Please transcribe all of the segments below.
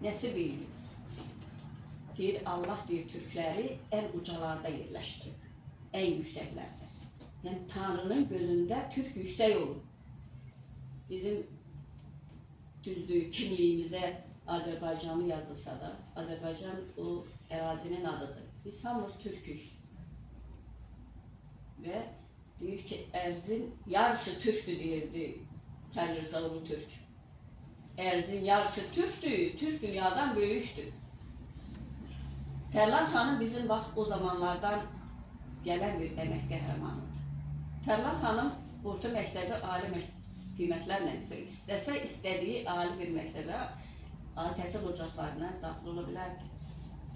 Nəsib eləyib. Deyir, Allah deyir, türkləri ən ucalarda yerləşdirib, ən yüksəklərdə. Yəni, Tanrının gözündə türk yüksək olur. Bizim düzdür, kimliyimizə Azərbaycanlı yazılsa da, Azərbaycan o ərazinin adıdır. Biz hamımız türkük. Və deyir ki, ərzin yarısı türkdür deyirdi Xəlil Rza Ulutürk. Ərzin yarısı türkdür, türk dünyadan böyükdür. Tərlan xanım bizim bax o zamanlardan gələn bir əmək qəhrəmanıdır. Tərlan xanım orta məktəbi ali qiymətlərlə bitirir. İstəsə istədiyi ali bir məktəbə, ali təhsil ocaqlarına daxil ola bilərdi.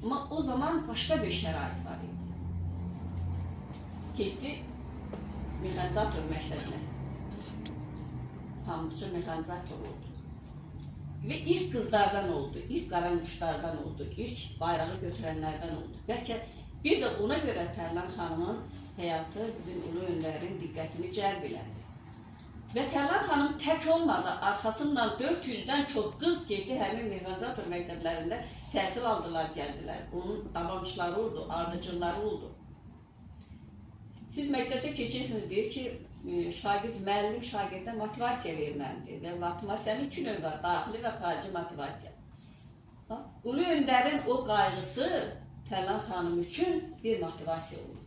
Amma o zaman başqa bir şərait var idi. Getdi mexanizator məktəbinə. Pambıqçı mexanizator oldu. Və ilk qızlardan oldu, ilk qaranquşlardan oldu, ilk bayrağı götürənlərdən oldu. Bəlkə bir də ona görə Tərlan xanımın həyatı bizim ulu öndərin diqqətini cəlb elədi. Və Tərlan xanım tək olmadı, arxasından 400-dən çox qız getdi həmin mexanizator məktəblərində təhsil aldılar, gəldilər. Onun davamçıları oldu, ardıcılları oldu. Siz məktəbdə keçirsiniz, deyir ki, şagird, müəllim şagirdə motivasiya verməlidir və motivasiyanın iki növü var, daxili və xarici motivasiya. Ulu öndərin o qayğısı Tərlan xanım üçün bir motivasiya olur.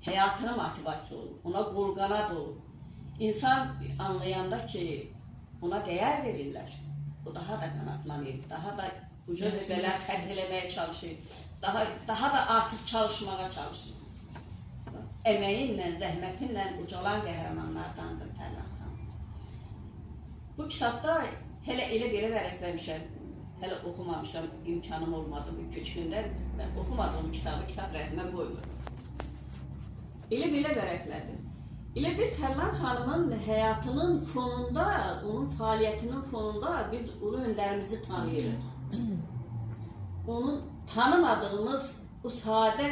Həyatına motivasiya olur, ona qol-qanad olur. İnsan anlayanda ki, ona dəyər verirlər, o daha da qanadlanır, daha da uca zirvələr fəth eləməyə çalışır, daha da artıq çalışmağa çalışır. Əməyinlə, zəhmətinlə ucalan qəhrəmanlardandır Tərlan xanım. Bu kitabda hələ elə belə vərəqləmişəm, hələ oxumamışam, imkanım olmadı bu 2-3 gündə. Mən oxumadığım kitabı kitab rəfimə qoymuram. Elə belə vərəqlədim. Elə bir Tərlan xanımın həyatının fonunda, onun fəaliyyətinin fonunda biz ulu öndərimizi tanıyırıq. Onun tanımadığımız o sadə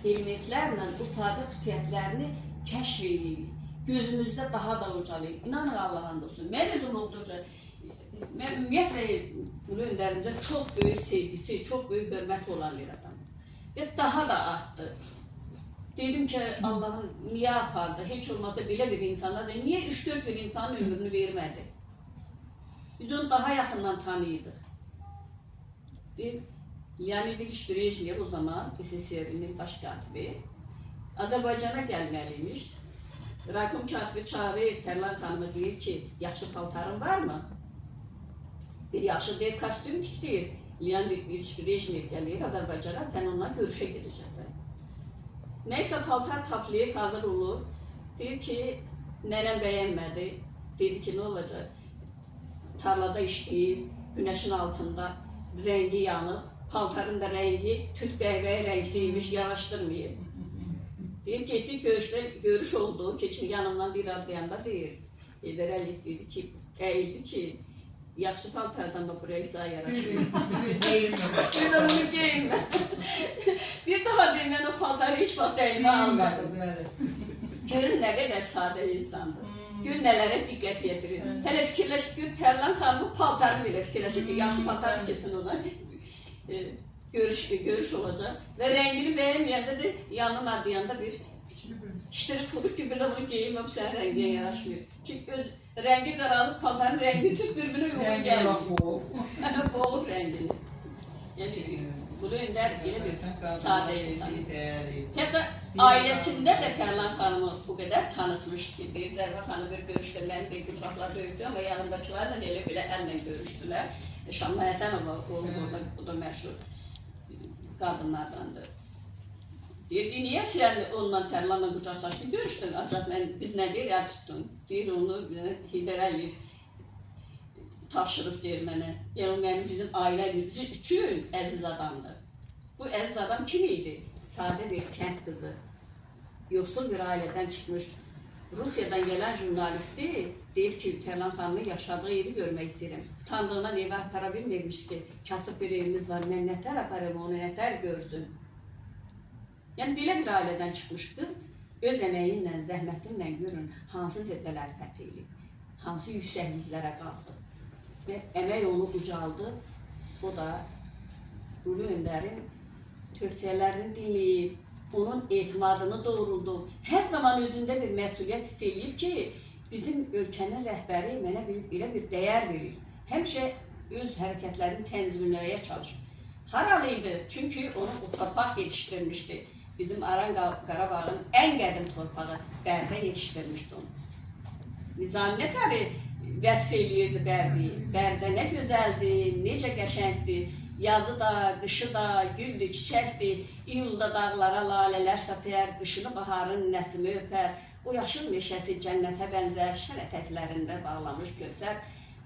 elementlərlə, o sadə xüsusiyyətlərini kəşf edirik. Gözümüzdə daha da ucalır. İnanın Allah'ın olsun. Mən özüm olduqca, mən ümumiyyətlə ulu öndərimizə çox böyük sevgisi, çox böyük hörməti olan bir adamım. Və daha da artdı. Dedim ki, Allah'ın niyə apardı? Heç olmazsa belə bir insana da niyə 3-4 bir insanın ömrünü vermədi? Biz onu daha yaxından tanıyırdıq. Deyir, Leonid İliç Brejnev o zaman SSR-nin baş katibi Azərbaycana gəlməliymiş. Raykom katibi çağırır, Tərlan xanımı deyir ki, yaxşı paltarın var mı? Bir yaxşı deyir, kostyum tikdir. Leonid İliç Brejnev gəlir Azərbaycana, sən onunla görüşə gedəcəksən. Nəysə paltar taplayır, hazır olur. Deyir ki, nənəm bəyənmədi. Dedi ki, nə olacaq? Tarlada işləyib, günəşin altında rəngi yanıb, paltarın da rəngi tüt qəhvəyi rəngliymiş, yaraşdırmayıb. Deyir, getdik, görüş oldu. Keçin yanımdan bir adlayanda deyir, Heydər Əliyev dedi ki, əyildi ki, yaxşı paltardan da buraya izah yaraşmır. Bir də bunu geyinmə. Bir daha deyir, mən o paltarı heç vaxt əlimə almadım. Görün nə qədər sadə insandır. Gör nələrə diqqət yetirir. Hələ fikirləş, gör Tərlan xanımın paltarını belə fikirləşir ki, yaxşı paltar tikilsin ona. Görüş olacaq. Və rəngini bəyənməyəndə də yanına adlayanda bir kişiləri fırıq ki, bir də bunu geyinmə, bu sənin rənginə yaraşmır. Çünki öz rəngi qaralıb, paltarın rəngi tüt bir-birinə uyğun gəlmir. Boğub rəngini. Yəni, Ulu Öndər elə bir sadə insan. Hətta ailəsində də Tərlan xanımı bu qədər tanıtmış ki, bir Zərfə xanım bir görüşdə məni bir qucaqla döydü, amma yanımdakılarla elə belə əllə görüşdülər. Şamma Həsənova, oğlu orada, o da məşhur qadınlardandır. Deyir ki, niyə sən onunla Tərlanla qucaqlaşdın, görüşdün, ancaq biz nə deyir, əl tutdun. Deyir, onu Heydər Əliyev tapşırıb deyir mənə. Yəni, mənim bizim ailəmiz üçün əziz adamdır. Bu əziz adam kim idi? Sadə bir kənd qızı. Yoxsul bir ailədən çıxmış. Rusiyadan gələn jurnalisti deyir ki, Tərlan xanımın yaşadığı evi görmək istəyirəm. Utandığından evə apara bilmirmiş ki, kasıb bir evimiz var, mən nətər aparım onu, nətər görsün. Yəni, belə bir ailədən çıxmış qız öz əməyi ilə, zəhməti ilə görün hansı zirvələri fəth eləyib, hansı yüksəkliklərə qalxıb. Və əmək onu ucaldı, O da Ulu Öndərin tövsiyələrini dinləyib, onun etimadını doğruldu. Hər zaman özündə bir məsuliyyət hiss eləyib ki, bizim ölkənin rəhbəri mənə belə bir dəyər verir. Həmişə öz hərəkətlərini tənzimləməyə çalışır. Haralı idi? Çünki onu o torpaq yetişdirmişdi. Bizim Aran Qarabağın ən qədim torpağı Bərbə yetişdirmişdi onu. Nizami nə təri vəsf eləyirdi Bərbi. Bərbə nə gözəldir, necə qəşəngdir. Yazı da, qışı da, güldür, çiçəkdir. İyulda dağlara lalələr səpər, qışını baharın nəsimi öpər. O yaşıl meşəsi cənnətə bənzər, şən ətəklərində bağlamış Kövsər.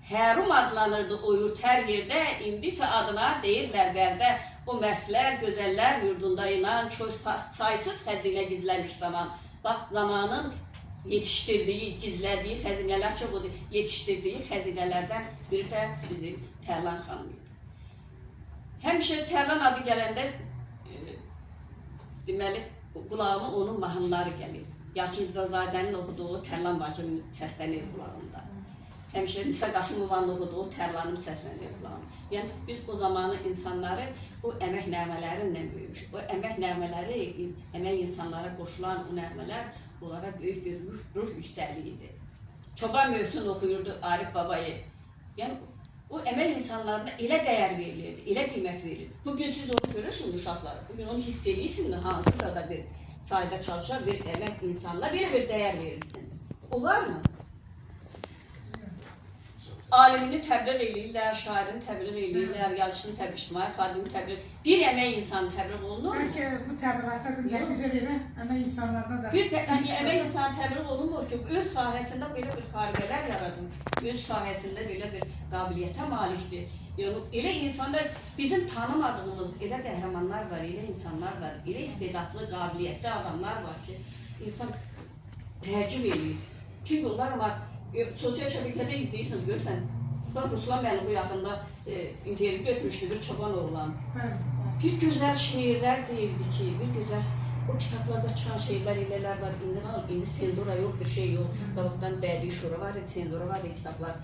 Hərum adlanırdı o yurt hər yerdə, indisə adına deyirlər Bərdə. O mərdlər, gözəllər yurdunda inan, çox saysız xəzinə gizlənmiş zaman. Bax, zamanın yetişdirdiyi, gizlədiyi xəzinələr çox oldu. Yetişdirdiyi xəzinələrdən biri də bizim Tərlan xanım idi. Həmişə Tərlan adı gələndə, deməli, qulağıma onun mahnıları gəlir. Yalçın Rzazadənin oxuduğu Tərlan bacım səslənir qulağımda. Həmişə Nisa Qasımovanın oxuduğu Tərlanım səslənir qulağımda. Yəni, biz o zamanı insanları o əmək nəğmələri ilə böyümüş. O əmək nəğmələri, əmək insanlara qoşulan o nəğmələr onlara böyük bir ruh yüksəkliyi idi. Çoban Mövsüm oxuyurdu Arif Babayı. Yəni, o əmək insanlarına elə dəyər verilirdi, elə qiymət verilirdi. Bugün siz onu görürsünüz uşaqlar, bugün onu hiss edirsiniz, hansısa da bir sayda çalışan bir əmək insanına belə bir dəyər verilsin. O var mı? Alimini təbliğ eləyirlər, şairini təbliğ eləyirlər, yazıçını təbliğ, ictimai xadimi təbliğ. Bir əmək insanı təbliğ olunur mu? Bəlkə bu təbliğata bir nəticə verən əmək insanlarına da. Bir əmək insanı təbliğ olunmur ki, öz sahəsində belə bir xariqələr yaradır, öz sahəsində belə bir qabiliyyətə malikdir. Yəni, elə insanlar, bizim tanımadığımız elə qəhrəmanlar var, elə insanlar var, elə istedadlı, qabiliyyətli adamlar var ki, insan təəccüb eləyir. Çünki onlar var, sosial şəbəkədə izləyirsiniz, görürsən, bax, Ruslan müəllim bu yaxında intervyu götürmüşdü bir çoban oğlan. Bir gözəl şeirlər deyirdi ki, bir gözəl, o kitablarda çıxan şeylər, elələr var, indi senzura yox, bir şey yox. Qabaqdan bədii şura var idi, senzura var idi, kitablar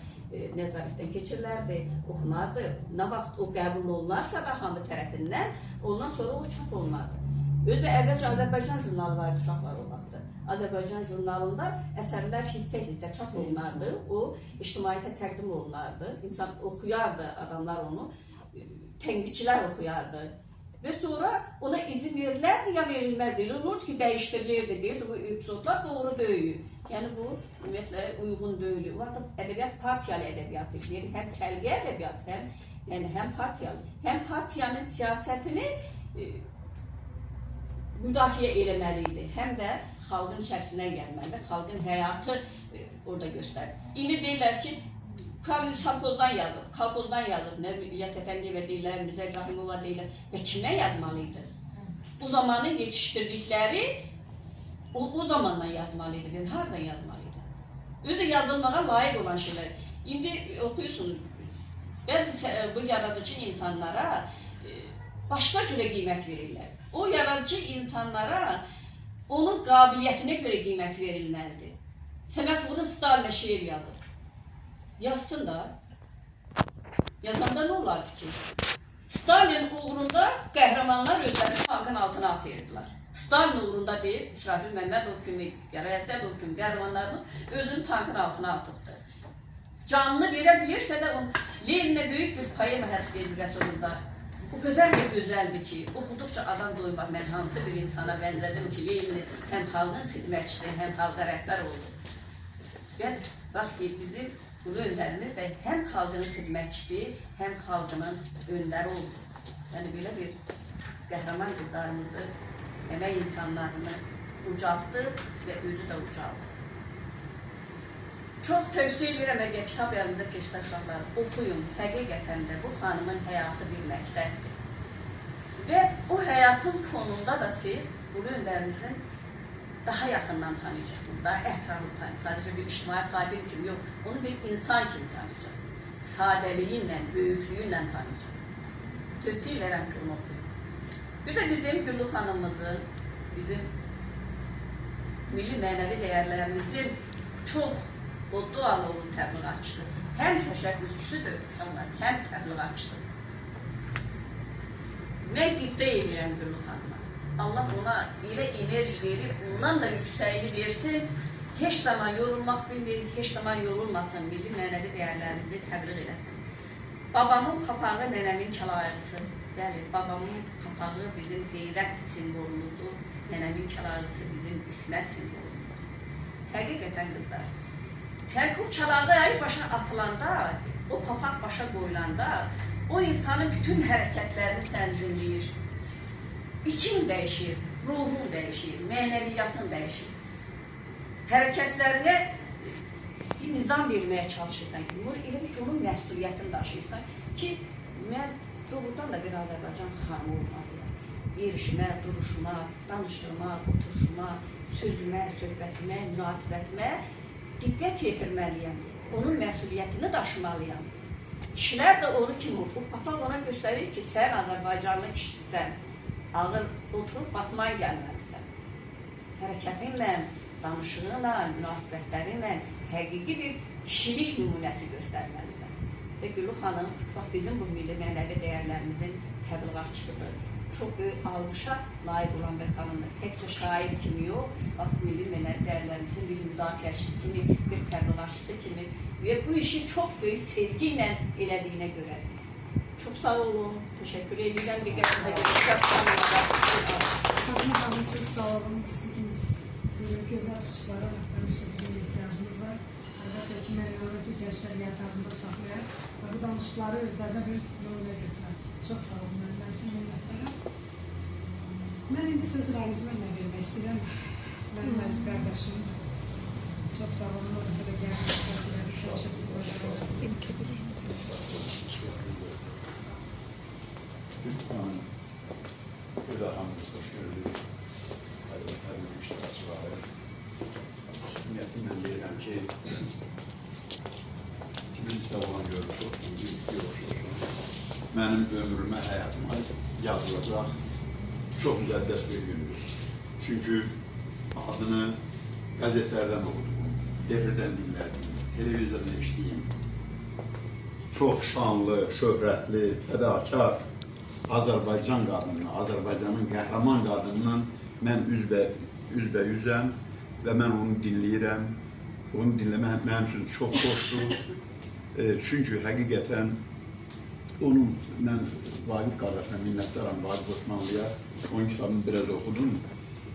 nəzarətdən keçirilərdi, oxunardı. Nə vaxt o qəbul olunarsa da hamı tərəfindən, ondan sonra o çap olunardı. Özü də əvvəlcə Azərbaycan jurnalı var idi, uşaqlar o vaxtı. Azərbaycan jurnalında əsərlər hissə-hissə çap olunardı, o ictimaiyyətə təqdim olunardı. İnsan oxuyardı, adamlar onu, tənqidçilər oxuyardı. Və sonra ona izin verilərdi ya verilməzdi. Elə olurdu ki, dəyişdirilirdi, deyirdi bu epizodlar doğru deyil. Yəni bu, ümumiyyətlə, uyğun deyil. O vaxt ədəbiyyat partiyalı ədəbiyyatı idi. Yəni, həm xəlqi ədəbiyyat, həm partiyalı. Həm partiyanın siyasətini müdafiə eləməli idi. Həm də xalqın içərisindən gəlməlidir. Xalqın həyatı orada göstərir. İndi deyirlər ki, Kamil Safozdan yazıb, Kalkozdan yazıb, nə İlyas Əfəndiyevə deyirlər, Mirzə İbrahimova deyirlər. Və kimə yazmalı idi? Bu zamanın yetişdirdikləri o zamandan yazmalı idi. Yəni, hardan yazmalı idi? Özü yazılmağa layiq olan şeylər. İndi oxuyursunuz, bəzi bu yaradıcı insanlara başqa cürə qiymət verirlər. O yaradıcı insanlara onun qabiliyyətinə görə qiymət verilməlidir. Səməd Vurğun Stalinə şeir yazır. Yazsın da. Yazanda nə olardı ki? Stalin uğrunda qəhrəmanlar özlərini tankın altına atırdılar. Stalin uğrunda deyib, İsrafil Məmmədov kimi, Gəray Əsədov kimi qəhrəmanlarımız özünü tankın altına atıbdı. Canını verə bilirsə də Leninə böyük bir poema həsr edir Rəsulullah. O qədər də gözəldir ki, oxuduqca adam doymaz. Mən hansı bir insana bənzədim ki, Lenini həm xalqın xidmətçisi, həm xalqa rəhbər oldu. Və bax ki, bizim ulu öndərimiz də həm xalqının xidmətçisi, həm xalqının öndəri oldu. Yəni, belə bir qəhrəman qızlarımızı, əmək insanlarını ucaltdı və özü də ucaldı. Çox tövsiyə edirəm, əgər kitab əlimdə keçsə uşaqlar, oxuyun. Həqiqətən də bu xanımın həyatı bir məktəbdir. Və o həyatın fonunda da siz ulu öndərimizin daha yaxından tanıyacaqsınız, daha ətraflı tanıyacaqsınız. Sadəcə bir ictimai xadim kimi yox, onu bir insan kimi tanıyacaqsınız. Sadəliyi ilə, böyüklüyü ilə tanıyacaqsınız. Tövsiyə edirəm ki, onu oxuyun. Bir də bizim Güllü xanımımızın, bizim milli mənəvi dəyərlərimizin çox oddu alolu təbliğatçısı. Həm təşəbbüsçüdür uşaqlar, həm təbliğatçıdır. Mən qibdə eləyirəm Güllü xanıma. Allah ona elə enerji verir, ondan da yüksəyini versin. Heç zaman yorulmaq bilmir, heç zaman yorulmasın, milli mənəvi dəyərlərimizi təbliğ eləsin. Babamın papağı nənəmin kəlayıqısı. Bəli, babamın papağı bizim qeyrət simvoludur, nənəmin kəlayıqısı bizim ismət simvoludur. Həqiqətən qızlar, hər bu kəlağı ayı başa atılanda, o papaq başa qoyulanda, o insanın bütün hərəkətlərini tənzimləyir. İçin dəyişir, ruhun dəyişir, mənəviyyatın dəyişir. Hərəkətlərinə bir nizam verməyə çalışırsan ki, elə bil ki, onun məsuliyyətini daşıyırsan ki, mən doğrudan da bir Azərbaycan xanımı olmalıyam. Yerişimə, duruşuma, danışığıma, oturuşuma, sözümə, söhbətimə, münasibətimə diqqət yetirməliyəm. Onun məsuliyyətini daşımalıyam. Kişilər də onu kim o papaq ona göstərir ki, sən Azərbaycanlı kişisən, ağır oturub batman gəlməlisən. Hərəkətinlə, danışığınla, münasibətlərinlə həqiqi bir kişilik nümunəsi göstərməlisən. Və Güllü xanım, bax bizim bu milli mənəvi dəyərlərimizin təbliğatçısıdır. Çox böyük alqışa layiq olan bir xanımdır. Təkcə şair kimi yox, bax milli mənəvi dəyərlərimizin bir müdafiəçisi kimi, bir təbliğatçısı kimi və bu işi çox böyük sevgi ilə elədiyinə görə. Çox sağ olun, təşəkkür edirəm. Diqqətinizə görə. Fatma xanım, çox sağ olun. Sizin gözəl çıxışlara həmişə bizim ehtiyacımız var. Əlbəttə ki, mən inanıram ki, gənclər yadlarında saxlayar və bu danışıqları özlərinə bir nümunə götürər. Çox sağ olun, mən sizin minnətdaram. Mən indi sözü Rəniz müəllimə vermək istəyirəm. Mənim əziz qardaşım. Çox sağ olun, o dəfə də gəldiniz, həmişə bizi burada olursunuz. Xanım, bir daha hamımız xoş gördük. Əlbəttə, iştirakçıları. Ümumiyyətlə, mən deyirəm ki, kiminsə olan görüş olsun, bir görüş olsun, mənim ömrümə, həyatıma yazılacaq çox müqəddəs bir gündür. Çünki adını qəzetlərdən oxudum, efirdən dinlədim, televizordan eşitdiyim, çox şanlı, şöhrətli, fədakar Azərbaycan qadınına, Azərbaycanın qəhrəman qadınından mən üzbə-üzəm və mən onu dinləyirəm. Onu dinləmək mənim üçün çox xoşdur. Çünki həqiqətən onun, mən Vaqif qardaşına minnətdaram, Vaqif Osmanlıya, onun kitabını biraz oxudum.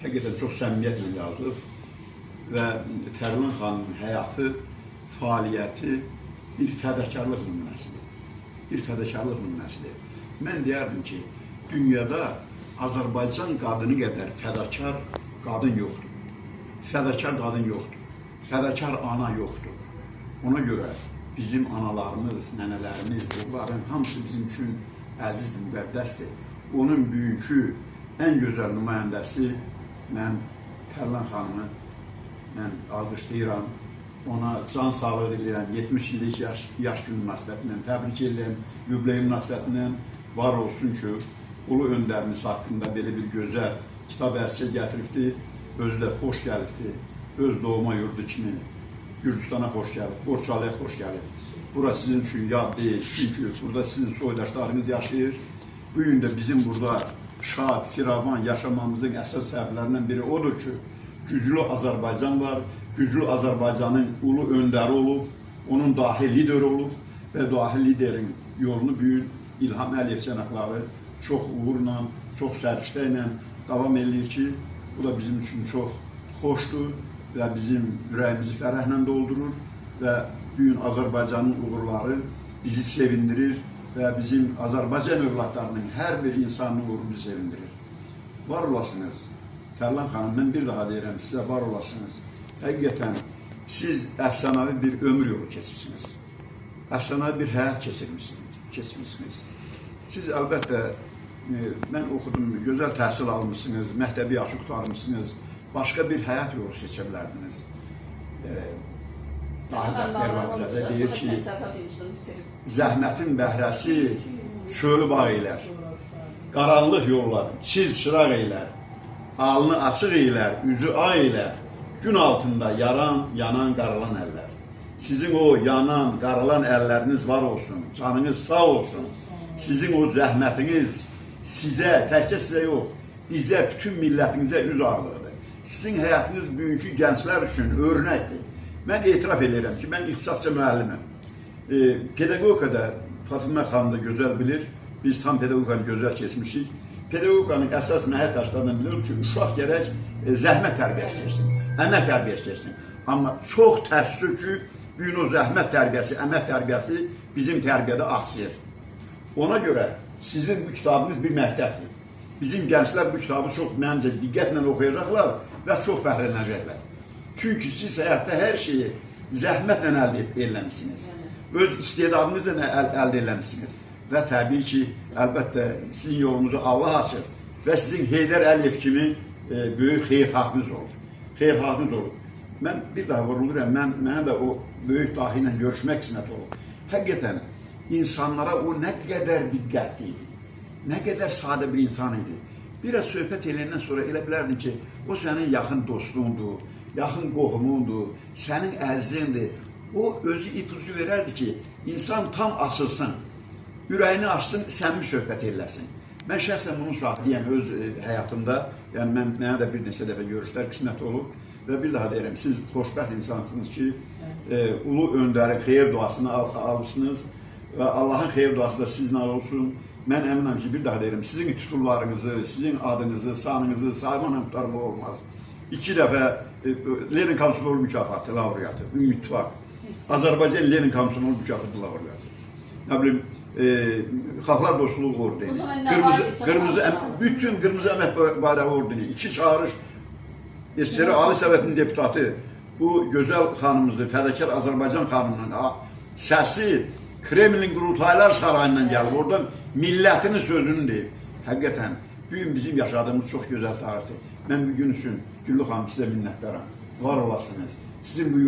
Həqiqətən çox səmimiyyətlə yazılıb və Tərlan xanımın həyatı, fəaliyyəti bir fədakarlıq nümunəsidir. Bir fədakarlıq nümunəsidir. Mən deyərdim ki, dünyada Azərbaycan qadını qədər fədakar qadın yoxdur. Fədakar qadın yoxdur. Fədakar ana yoxdur. Ona görə bizim analarımız, nənələrimiz, onların hamısı bizim üçün əzizdir, müqəddəsdir. Onun bugünkü ən gözəl nümayəndəsi mən Tərlan xanımı mən alqışlayıram. Ona can sağlığı diləyirəm. 70 illik yaş günü münasibətindən təbrik edirəm. Yubiley münasibətindən var olsun ki, ulu öndərimiz haqqında belə bir gözəl kitab ərsiyə gətiribdi, özü də xoş gəlibdi, öz doğma yurdu kimi Gürcüstana xoş gəlib, Borçalıya xoş gəlib. Bura sizin üçün yad deyil, çünki burada sizin soydaşlarınız yaşayır. Bu gün də bizim burada şad, firavan yaşamamızın əsas səbəblərindən biri odur ki, güclü Azərbaycan var, güclü Azərbaycanın ulu öndəri olub, onun dahi lideri olub və dahi liderin yolunu bu gün İlham Əliyev cənabları çox uğurla, çox səriştə ilə davam eləyir ki, bu da bizim üçün çox xoşdur və bizim ürəyimizi fərəhlə doldurur və bu gün Azərbaycanın uğurları bizi sevindirir və bizim Azərbaycan övladlarının hər bir insanın uğuru bizi sevindirir. Var olasınız. Tərlan xanım, mən bir daha deyirəm sizə, var olasınız. Həqiqətən siz əfsanavi bir ömür yolu keçirsiniz. Əfsanavi bir həyat keçirmişsiniz. Siz əlbəttə, mən oxudum, gözəl təhsil almışsınız, məktəbi yaxşı qurtarmışsınız, başqa bir həyat yolu seçə bilərdiniz. Dahi Bəxtiyar Vahabzadə deyir ki, zəhmətin bəhrəsi çölü bağ eylər, qaranlıq yollar çil çıraq eylər, alnı açıq eylər, üzü ağ eylər, gün altında yaran, yanan, qaralan əllər. Sizin o yanan, qaralan əlləriniz var olsun, canınız sağ olsun. Sizin o zəhmətiniz Sizə, təkcə sizə yox, bizə, bütün millətinizə üz ağırlığıdır. Sizin həyatınız bugünkü gənclər üçün örnəkdir. Mən etiraf edirəm ki, mən ixtisasca müəlliməm. Pedaqogikada Fatimə xanım da gözəl bilir. Biz tam pedaqogikanı gözəl keçmişik. Pedaqogikanın əsas məhək daşlarından bilirik ki, uşaq gərək zəhmət tərbiyəsi keçsin, əmək tərbiyəsi keçsin. Amma çox təəssüf ki, bugün o zəhmət tərbiyəsi, əmək tərbiyəsi bizim tərbiyədə axsayır. Ona görə sizin bu kitabınız bir məktəbdir. Bizim gənclər bu kitabı çox məncə diqqətlə oxuyacaqlar və çox bəhrələnəcəklər. Çünki siz həyatda hər şeyi zəhmətlə əldə eləmisiniz. Öz istedadınızla əldə eləmisiniz. Və təbii ki, əlbəttə sizin yolunuzu Allah açır və sizin Heydər Əliyev kimi böyük xeyirxahınız olur. Xeyirxahınız olur. Mən bir daha vurğulayıram, mənə də o böyük dahi ilə görüşmək qismət olub. Həqiqətən insanlara o nə qədər diqqətli idi, nə qədər sadə bir insan idi. Biraz söhbət eləyəndən sonra elə bilərdin ki, o sənin yaxın dostundur, yaxın qohumundur, sənin əzizindir. O özü ipucu verərdi ki, insan tam açılsın, ürəyini açsın, səmimi söhbət eləsin. Mən şəxsən bunun şahidiyəm öz həyatımda. Yəni mənə də bir neçə dəfə görüşlər qismət olub və bir daha deyirəm, siz xoşbəxt insansınız ki, ulu öndərin xeyir duasını alırsınız və Allahın xeyir duası da sizinlə olsun. Mən əminəm ki, bir daha deyirəm, sizin titullarınızı, sizin adınızı, sanınızı saymaqla qurtarmaq olmaz. 2 dəfə Lenin Komsomol mükafatı laureatı, Ümumi İttifaq. Azərbaycan Lenin Komsomol mükafatı laureatı. Nə bilim, Xalqlar Dostluğu Ordeni, bütün Qırmızı Əmək Bayrağı Ordeni, 2 çağırış SSR Ali Sovetinin deputatı, bu gözəl xanımızdır, fədakar Azərbaycan xanımının səsi Kremlin Qurultaylar Sarayından gəlib, oradan millətinin sözünü deyib. Həqiqətən, bugün bizim yaşadığımız çox gözəl tarixdir. Mən bugün üçün Güllü xanım sizə minnətdaram. Var olasınız. Sizin bu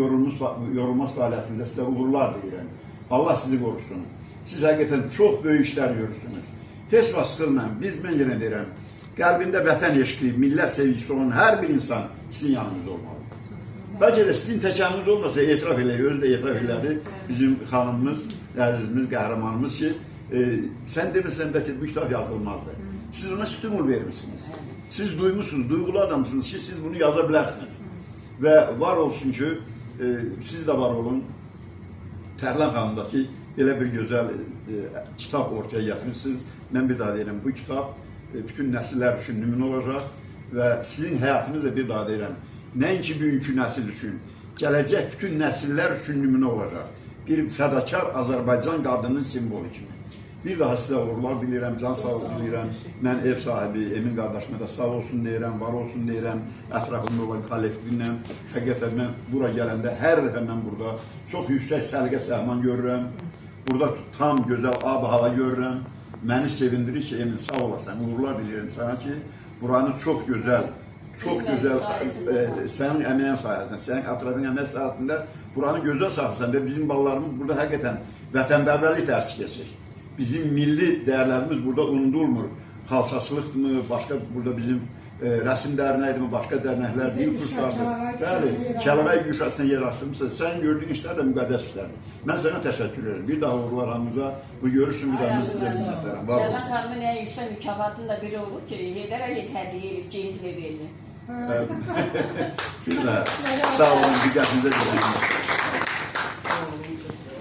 yorulmaz fəaliyyətinizə sizə uğurlar deyirəm. Allah sizi qorusun. Siz həqiqətən çox böyük işlər görürsünüz. Heç vaxt sıxılmayın. Mən yenə deyirəm, qəlbində vətən eşqi, millət sevgisi olan hər bir insan sizin yanınızda olmalıdır. Bəlkə də sizin təkəllümünüz olmasa etiraf eləyir, özü də etiraf elədi bizim xanımımız, əzizimiz, qəhrəmanımız ki, sən deməsən bəlkə bu kitab yazılmazdı. Siz ona stimul vermişsiniz. Siz duymuşsunuz, duyğulu adamsınız ki, siz bunu yaza bilərsiniz. Və var olsun ki, siz də var olun, Tərlan xanımdakı belə bir gözəl kitab ortaya gətirirsiniz. Mən bir daha deyirəm, bu kitab bütün nəsillər üçün nümunə olacaq və sizin həyatınız da bir daha deyirəm, nəinki bugünkü nəsil üçün, gələcək bütün nəsillər üçün nümunə olacaq. Bir fədakar Azərbaycan qadının simvolu kimi. Bir daha sizə uğurlar diləyirəm, can sağlığı diləyirəm. Mən ev sahibi Emin qardaşıma da sağ olsun deyirəm, var olsun deyirəm, ətrafımda olan kollektivlə. Həqiqətən mən bura gələndə hər dəfə mən burada çox yüksək səliqə səhman görürəm. Burada tam gözəl ab-hava görürəm. Məni sevindirir ki, Emin sağ olasan, uğurlar diləyirəm sana ki, buranı çox gözəl, çox gözəl sənin əməyin sayəsində, sənin ətrafın əməyi sayəsində buranı gözəl saxlasan və bizim balalarımız burada həqiqətən vətənpərvərlik dərsi keçir. Bizim milli dəyərlərimiz burada unudulmur. Xalçaçılıqdırmı, başqa burada bizim rəsim dərnəyidirmi, başqa dərnəklər, dil kurslardır. Bəli, Kəlağay güşəsində yer açdırmışsa, sən gördüyün işlər də müqəddəs işlərdir. Mən sənə təşəkkür edirəm. Bir daha uğurlar hamımıza. Bu görürsün, bir daha mən sizə minnətdaram. Var olsun. Səməd xanımın ən yüksək mükafatını da belə olur ki, Heydər Əliyev hədiyyə edib Ceyhun Beyli. Bir daha sağ olun, diqqətinizə görə.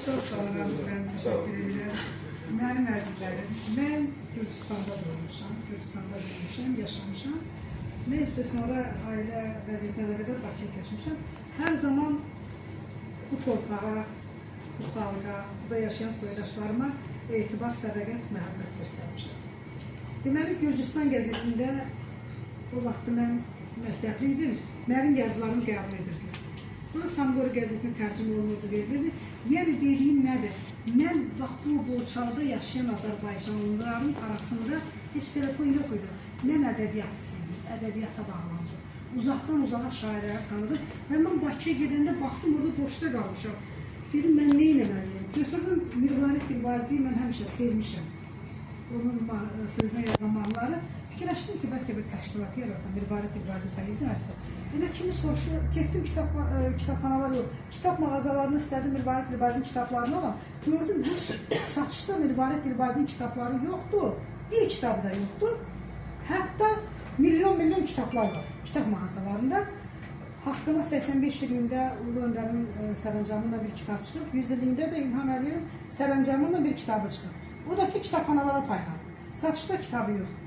Çox sağ olun, Ramiz müəllim, təşəkkür edirəm. Mənim əzizlərim, mən Gürcüstanda doğmuşam, Gürcüstanda böyümüşəm, yaşamışam. Neyse sonra ailə vəziyyətinə qədər Bakıya köçmüşəm. Hər zaman bu torpağa, bu xalqa, burada yaşayan soydaşlarıma etibar, sədaqət, məhəbbət göstərmişəm. Deməli, Gürcüstan qəzetində o vaxtı mən məktəbli idim, mənim yazılarımı qəbul edirdilər. Sonra Samqori qəzetinə tərcümə olunması verilirdi. Yəni dediyim nədir? Mən bax bu Borçalıda yaşayan Azərbaycanlıların arasında heç telefon yox idi. Mən ədəbiyyatı sevdim, ədəbiyyata bağlandım. Uzaqdan uzağa şairləri tanıdım. Və mən Bakıya gedəndə baxdım, orada boşda qalmışam. Dedim, mən nə etməliyim? Götürdüm Mirvarid Dilbaziyi, mən həmişə sevmişəm. Onun sözünə yazılan mahnıları. Fikirləşdim ki, bəlkə bir təşkilat yaradım, Mirvarid Dilbazi poeziya mərsi. Elə kimi soruşur, getdim kitabxanalar yox, kitab mağazalarını istədim Mirvarid Dilbazinin kitablarını alam. Gördüm, heç satışda Mirvarid Dilbazinin kitabları yoxdur. Bir kitabı da yoxdur. Hətta milyon-milyon kitablar var kitab mağazalarında. Haqqına 85 illiyində Ulu Öndərin Sərəncamında bir kitab çıxıb, 100 illiyində də İlham Əliyevin Sərəncamında bir kitabı çıxıb. O da ki, kitabxanalara paylanır. Satışda kitabı yoxdur.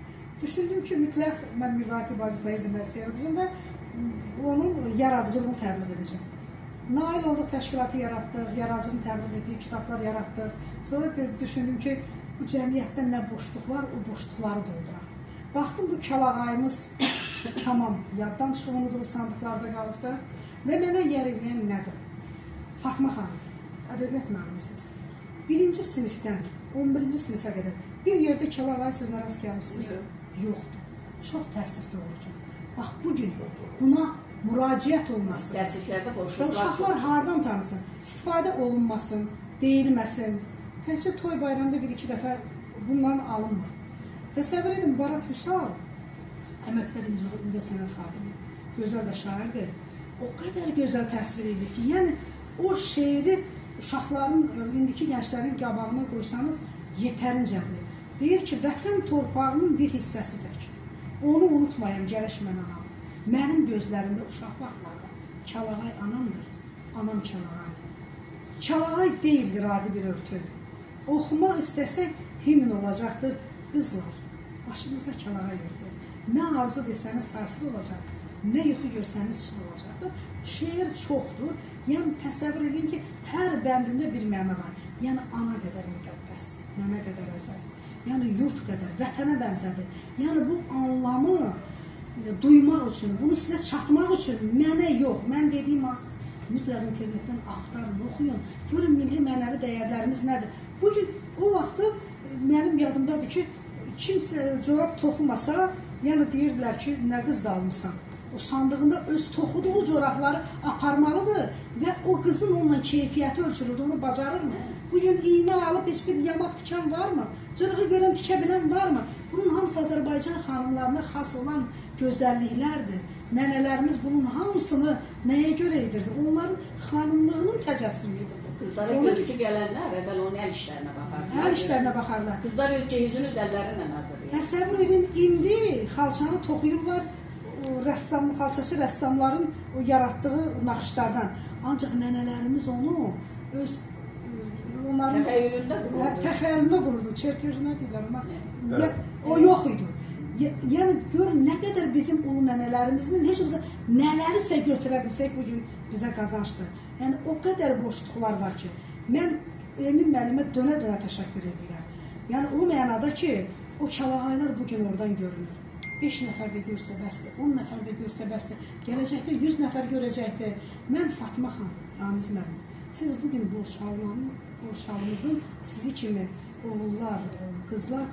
Düşündüm ki, mütləq mən Mirvarid Dilbazi poeziya məclisi yaradacağım və onun yaradıcılığını təbliğ edəcəm. Nail olduq, təşkilatı yaratdıq, yaradıcılığını təbliğ etdik, kitablar yaratdıq. Sonra düşündüm ki, bu cəmiyyətdə nə boşluq var, o boşluqları dolduraq. Baxdım, bu kəlağayımız tamam yaddan çıxıb, unudulub, sandıqlarda qalıb da. Və mənə yer eləyən nədir? Fatma xanım, ədəbiyyat müəllimisiniz. 1-ci sinifdən 11-ci sinifə qədər bir yerdə kəlağay sözünə rast gəlmişsiniz? Yoxdur. Çox təəssüf doğrucu. Bax, bugün buna müraciət olması. Dərsliklərdə boşluqlar Uşaqlar hardan tanısın? İstifadə olunmasın, deyilməsin. Təkcə toy bayramda bir-iki dəfə bundan alınmır. Təsəvvür edin, Barat Vüsal, əməkdar incə sənət xadimi, gözəl də şairdir. O qədər gözəl təsvir edir ki, yəni o şeiri uşaqların, indiki gənclərin qabağına qoysanız yetərincədir. Deyir ki, vətən torpağının bir hissəsidir ki, onu unutmayam, gərək mən anam. Mənim gözlərimdə uşaq vaxtları kəlağay anamdır, anam kəlağay. Kəlağay deyildir adi bir örtük. Oxumaq istəsək himn olacaqdır. Qızlar, başınıza kəlağay örtün. Nə arzu desəniz hasıl olacaq, nə yuxu görsəniz çın olacaqdır. Şeir çoxdur. Yəni təsəvvür edin ki, hər bəndində bir məna var. Yəni ana qədər müqəddəs, nənə qədər əsas, yəni yurt qədər, vətənə bənzədir. Yəni bu anlamı duymaq üçün, bunu sizə çatmaq üçün mənə yox, mən dediyim az, mütləq internetdən axtarın, oxuyun, görün milli mənəvi dəyərlərimiz nədir. Bugün o vaxtı mənim yadımdadır ki, kimsə corab toxumasa, yəni deyirdilər ki, nə qız da almısan. O sandığında öz toxuduğu corabları aparmalıdır və o qızın onunla keyfiyyəti ölçülürdü, onu bacarırmı? Bugün iynə alıb heç bir yamaq tikan varmı? Cırığı görən tikə bilən varmı? Bunun hamısı Azərbaycan xanımlarına xas olan gözəlliklərdir. Nənələrimiz bunun hamısını nəyə görə edirdi? Onların xanımlığının təcəssümü idi bu. Qızlara görücü gələnlər əvvəl onun əl işlərinə baxarlar. Əl işlərinə baxarlar. Qızlar öz cehizini öz əllərinlə hazırlayır. Təsəvvür edin, indi xalçanı toxuyurlar, o rəssam, xalçaçı rəssamların o yaratdığı naxışlardan. Ancaq nənələrimiz onu öz onların təxəyyülündə qururdu. Təxəyyülündə qururdu. Çertej nə deyirlər ona? O yox idi. Yəni görün nə qədər bizim ulu nənələrimizin heç olmasa nələrisə götürə bilsək bu gün bizə qazancdır. Yəni o qədər boşluqlar var ki, mən Emin müəllimə dönə-dönə təşəkkür edirəm. Yəni o mənada ki, o kəlağaylar bu gün oradan görünür. 5 nəfər də görsə bəsdir, 10 nəfər də görsə bəsdir, gələcəkdə 100 nəfər görəcəkdir. Mən Fatma xanım, Ramiz müəllim, siz bugün Borçalımızın sizi kimi oğullar, qızlar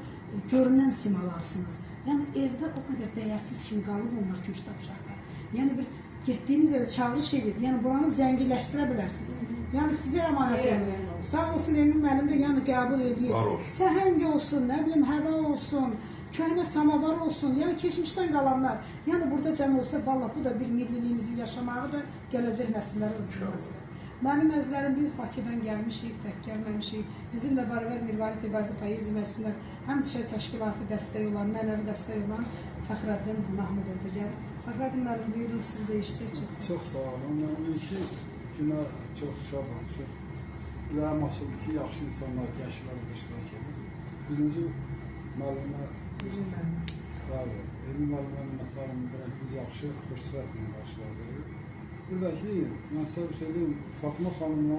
görünən simalarsınız. Yəni evdə o qədər dəyərsiz kimi qalıb onlar köçdə bucaqda. Yəni bir getdiyiniz yerə çağırış edib, yəni buranı zənginləşdirə bilərsiniz. Yəni sizə əmanət olun. Sağ olsun Emin müəllim də yəni qəbul edir. Səhəng olsun, nə bilim həva olsun, köhnə samavar olsun, yəni keçmişdən qalanlar. Yəni burada cəm olsa, vallah bu da bir milliliyimizi yaşamağı da gələcək nəsillərə ötürməsidir. Mənim əzizlərim, biz Bakıdan gəlmişik, tək gəlməmişik. Bizimlə beraber Mirvarid Dilbazi Poeziya Məclisindən həmçinin təşkilatı dəstəyi olan, mənəvi dəstəyi olan Fəxrəddin Mahmudov da gəlib. Fəxrəddin müəllim, buyurun, siz də eşitdik. Çox sağ olun. Mən iki günə çox şadam, çox ürəyim açıldı ki, yaxşı insanlar, gənclər iştirak edir. Birinci müəllimə, bəli, Emin müəllimə minnətdarım, biz yaxşı, xoş sifətlə qarşıladı. Bir də ki, mən sizə bir söyləyim, Fatma xanımla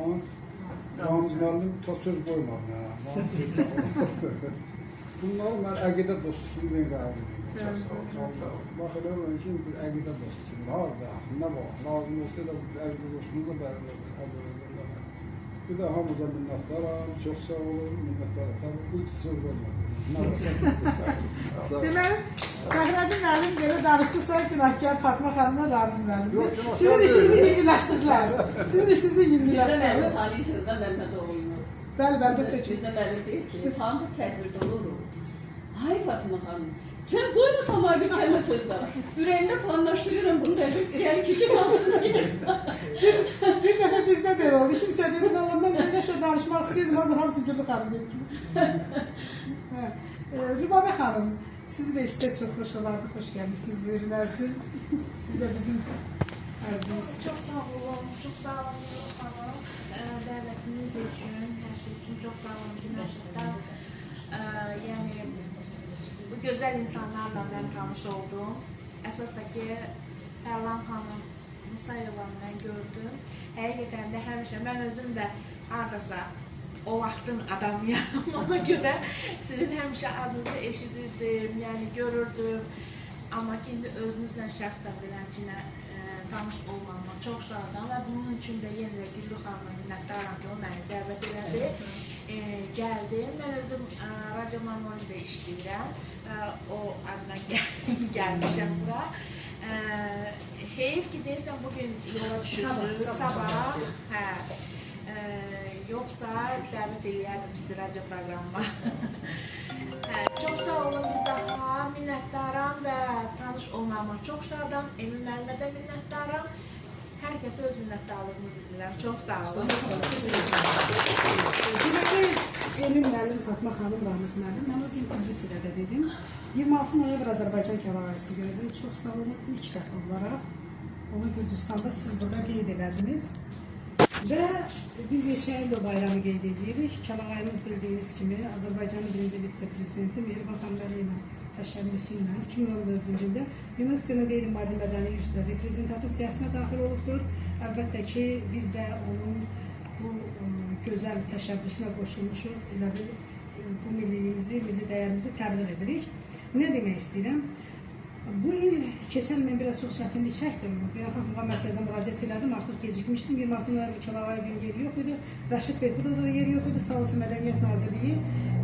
Ramiz müəllim ta söz qoymadı. Bunları mən əqidə dostu kimi mən qəbul edirəm. Bax, elə mən ki, bir əqidə dostu kimi, harada, nə vaxt, lazım olsa elə bir əqidə dostunu da bəzi Azərbaycanda. Bir də hamımıza minnətdaram, çox sağ olun, minnətdaram. Tabii bu iki söz qoymadı. Deməli, Fəxrəddin müəllim belə danışdısa, günahkar Fatma xanımla Ramiz müəllimdir. Sizin işinizi yüngülləşdirdilər. Sizin işinizi yüngülləşdirdilər. Mirzə müəllim tanıyırsınız da Məmmədoğlunu. Bəli, əlbəttə ki. Mirzə müəllim deyir ki, hansı tədbirdə oluruq? Ay Fatma xanım, Sən qoymursan bana bir kəlmə söz daha. Ürəyimdə planlaşdırıram bunu da irəli keçib alsın deyə. Bir dəfə bizdə də elə oldu. Kimsə dedi, valla mən nəsə danışmaq istəyirdim, ancaq hamısı Güllü xanım dedi ki. Rübabə xanım, sizi də işdə çox xoş olardı, xoş gəlmişsiniz, buyurun Əzim. Siz də bizim əzizimiz. Çox sağ olun, çox sağ olun Güllü xanım. Dəvətiniz üçün, hər şey üçün çox sağ olun ki, məşqdə. Yəni, bu gözəl insanlarla mən tanış oldum. Əsas da ki, Tərlan xanım Musayevanı mən gördüm. Həqiqətən də həmişə mən özüm də haradasa o vaxtın adamıyam. Ona görə sizin həmişə adınızı eşidirdim, yəni görürdüm. Amma ki, indi özünüzlə şəxsən beləncə tanış olmama çox şadam və bunun üçün də yenə də Güllü xanıma minnətdaram ki, o məni dəvət elədi. Gəldim. Mən özüm Radio Manolida işləyirəm. O adına gəlmişəm bura. Heyf ki, deyəsən bugün yola düşürsünüz, sabah. Hə. Yoxsa dəvət eləyərdim sizi radio proqramıma. Çox sağ olun bir daha, minnətdaram və tanış olmama çox şadam. Emin müəllimə də minnətdaram. Hər kəsə öz minnətdarlığımı bildirəm. Çox sağ olun. Çox sağ olun. Deməli, Emin müəllim, Fatma xanım, Ramiz müəllim, mən o gün Tbilisidə də dedim. 26 noyabr Azərbaycan Kəlağayısı gördüm. Çox sağ olun, ilk dəfə olaraq onu Gürcüstanda siz burada qeyd elədiniz. Və biz neçə il o bayramı qeyd edirik. Kəlağayımız bildiyiniz kimi Azərbaycanın birinci vitse-prezidenti Mehriban xanım Əliyevin təşəbbüsü ilə 2014-cü ildə UNESCO-nun qeyri-maddi mədəni irslər reprezentativ siyahısına daxil olubdur. Əlbəttə ki, biz də onun bu gözəl təşəbbüsünə qoşulmuşuq. Elə bil bu milliliyimizi, milli dəyərimizi təbliğ edirik. Nə demək istəyirəm? Bu il, keçən mən biraz çox çətinlik çəkdim. Beynəlxalq Muğam Mərkəzinə müraciət elədim, artıq gecikmişdim. 26 noyabr Kəlağayı günü yeri yox idi. Rəşid Behbudovda da yeri yox idi. Sağ olsun Mədəniyyət Nazirliyi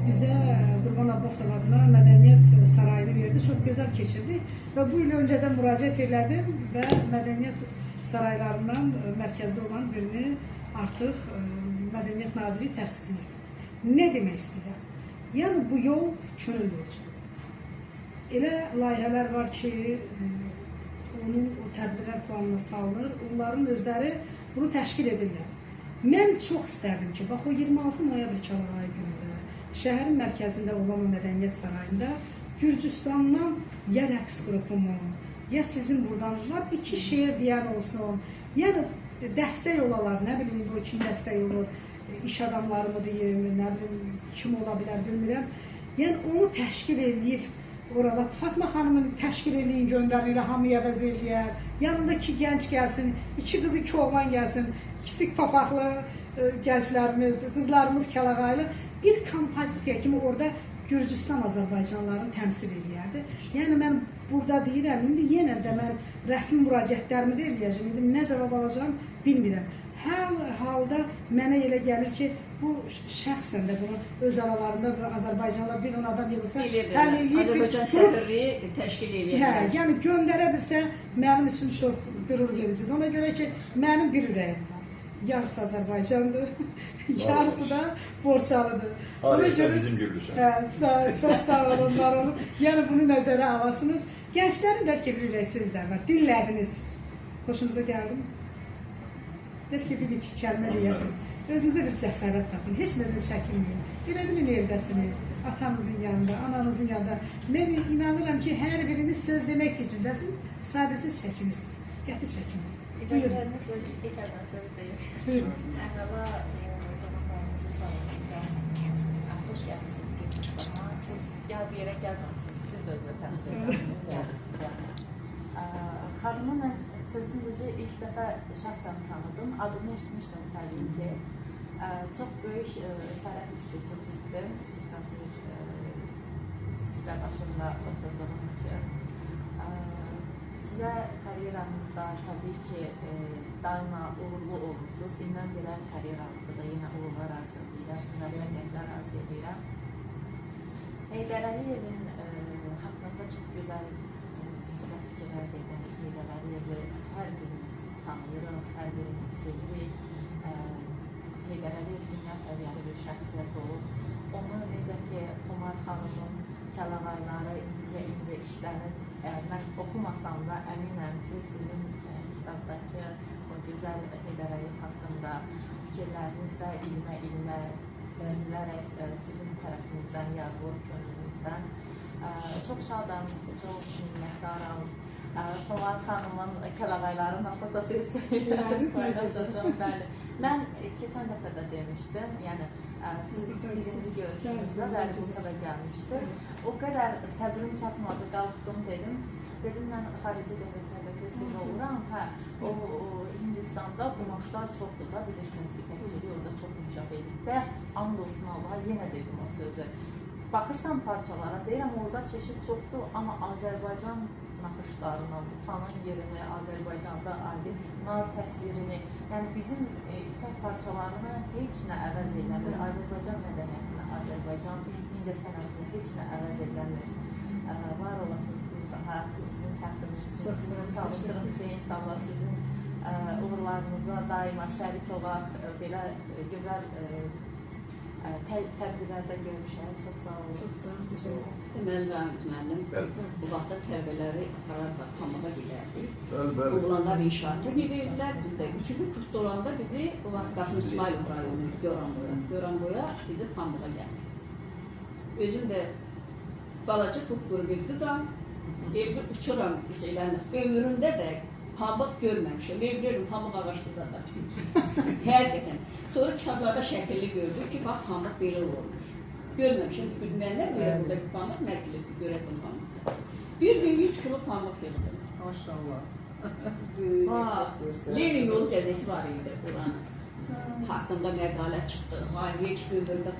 bizə Qurban Abbasov adına Mədəniyyət Sarayını verdi. Çox gözəl keçirdik və bu il öncədən müraciət elədim və Mədəniyyət Saraylarından mərkəzdə olan birini artıq Mədəniyyət Nazirliyi təsdiqləyirdi. Nə demək istəyirəm? Yəni bu yol könül yolculuğudur. Elə layihələr var ki, onun o tədbirlər planına salınır, onların özləri bunu təşkil edirlər. Mən çox istərdim ki, bax o 26 noyabr Kəlağayı günündə şəhərin mərkəzində olan o Mədəniyyət Sarayında Gürcüstandan ya rəqs qrupumu, ya sizin buradan lap iki şeir deyən olsun, yəni dəstək olalar, nə bilim indi o kim dəstək olur, iş adamları mı deyim, nə bilim kim ola bilər bilmirəm. Yəni onu təşkil eləyib oralar, Fatma xanımını təşkil eləyin, göndərin, elə hamıya əvəz eləyər. Yanında iki gənc gəlsin, iki qız, iki oğlan gəlsin, ikisi papaqlı gənclərimiz, qızlarımız kəlağaylı. Bir kompozisiya kimi orada Gürcüstan Azərbaycanlarını təmsil eləyərdi. Yəni mən burada deyirəm, indi yenə də mən rəsmi müraciətlərimi də eləyəcəm, indi nə cavab alacağım bilmirəm. Hər halda mənə elə gəlir ki, bu şəxsən də bunu öz aralarında Azərbaycanlar bir on adam yığılsa, həll eləyib. Azərbaycan səfirliyi təşkil eləyir. Hə, yəni göndərə bilsə mənim üçün çox qürur vericidir. Ona görə ki, mənim bir ürəyim var. Yarısı Azərbaycandır, yarısı da Borçalıdır. Ona görə bizim Gürlüsən. Hə, çox sağ olun, var olun. Yəni bunu nəzərə alasınız. Gənclərin bəlkə bir ürək sözləri var. Dinlədiniz. Xoşunuza gəldimi? Bəlkə bir iki kəlmə deyəsiniz. Özünüzə bir cəsarət tapın, heç nədən çəkinməyin. Elə bilin evdəsiniz, atanızın yanında, ananızın yanında. Mən inanıram ki, hər biriniz söz demək gücündəsiniz, sadəcə çəkinirsiniz. Qəti çəkinməyin. İcazənizlə iki kəlmə söz deyim. Buyurun. Əvvəla qonaqlarımızı salamlayıram. Xoş gəlmisiniz Gürcüstana. Siz ya bir yerə gəlməmisiniz, siz də öz vətənizə gəlmisiniz. Xanımı mən sözün düzü ilk dəfə şəxsən tanıdım. Adını eşitmişdim təbii ki. Çox böyük fərəh hissi keçirtdim sizdən bir süfrə başında oturduğum üçün. Sizə karyeranızda təbii ki, daima uğurlu olmuşsunuz. İndən belə karyeranızda da yenə uğurlar arzu edirəm, müvəffəqiyyətlər arzu edirəm. Heydər Əliyevin haqqında çox gözəl müsbət fikirlər dediniz. Heydər Əliyevi hər birimiz tanıyırıq, hər birimiz sevirik. Heydər Əliyev dünya səviyyəli bir şəxsiyyət olub. Onu necə ki, Tomar xanımın Kəlağayları incə-incə işlənib. Mən oxumasam da əminəm ki, sizin kitabdakı o gözəl Heydər Əliyev haqqında fikirləriniz də ilmə-ilmə süzülərək sizin tərəfinizdən yazılıb, könlünüzdən. Çox şadam, çox minnətdaram. Tomar xanımın kəlağaylarının fotosessiyası paylaşacağım. Bəli. Mən keçən dəfə də demişdim, yəni siz birinci görüşümüzdə Vəli da gəlmişdi. O qədər səbrim çatmadı, qalxdım dedim. Dedim mən xarici dövlətlərdə tez-tez oluram. Hə, o Hindistanda qumaşlar çoxdur da, bilirsiniz, ipəkçilik orada çox inkişaf edib. Bayaq and olsun Allaha yenə dedim o sözü. Baxırsan parçalara, deyirəm orada çeşid çoxdur, amma Azərbaycan naxışlarına, butanın yerini, Azərbaycanda adi nar təsvirini, yəni bizim ipək parçalarını heç nə əvəz eləmir. Azərbaycan mədəniyyətini, Azərbaycan incəsənətini heç nə əvəz eləmir. Var olasınız daha, siz bizim fəxrimizsiniz. Çalışırıq ki, inşallah sizin uğurlarınıza daima şərik olaq, belə gözəl tədbirlərdə görüşək. Çox sağ olun. Çox sağ olun, təşəkkür ederim. Deməli, Ramiz müəllim, bu vaxtda tələbələri aparardılar, pambığa gedərdik. Bəli, bəli. Oğlanlar inşaata gedirdilər, biz də 3-cü kursda olanda bizi o vaxt Qasım İsmailov rayonu Goranboya, Goranboya bizi pambığa gəldi. Özüm də balaca qupquru bir qızam, evdə uçuram, işte, yəni, ömrümdə də pambıq görməmişəm. Mən bilirdim, pambıq ağaclıqda da. Həqiqətən. Sonra kitablarda şəkilli gördük ki, bax, pambıq belə olurmuş. Görməmişəm, bilməyənlər belə buradakı pambıq, mən bilirdim, görərdim pambıq. Bir gün 100 kilo pambıq yığdım. Maşallah. Lenin yolu qəzeti var idi buranın. Haqqında məqalə çıxdı. Hay, heç ömrümdə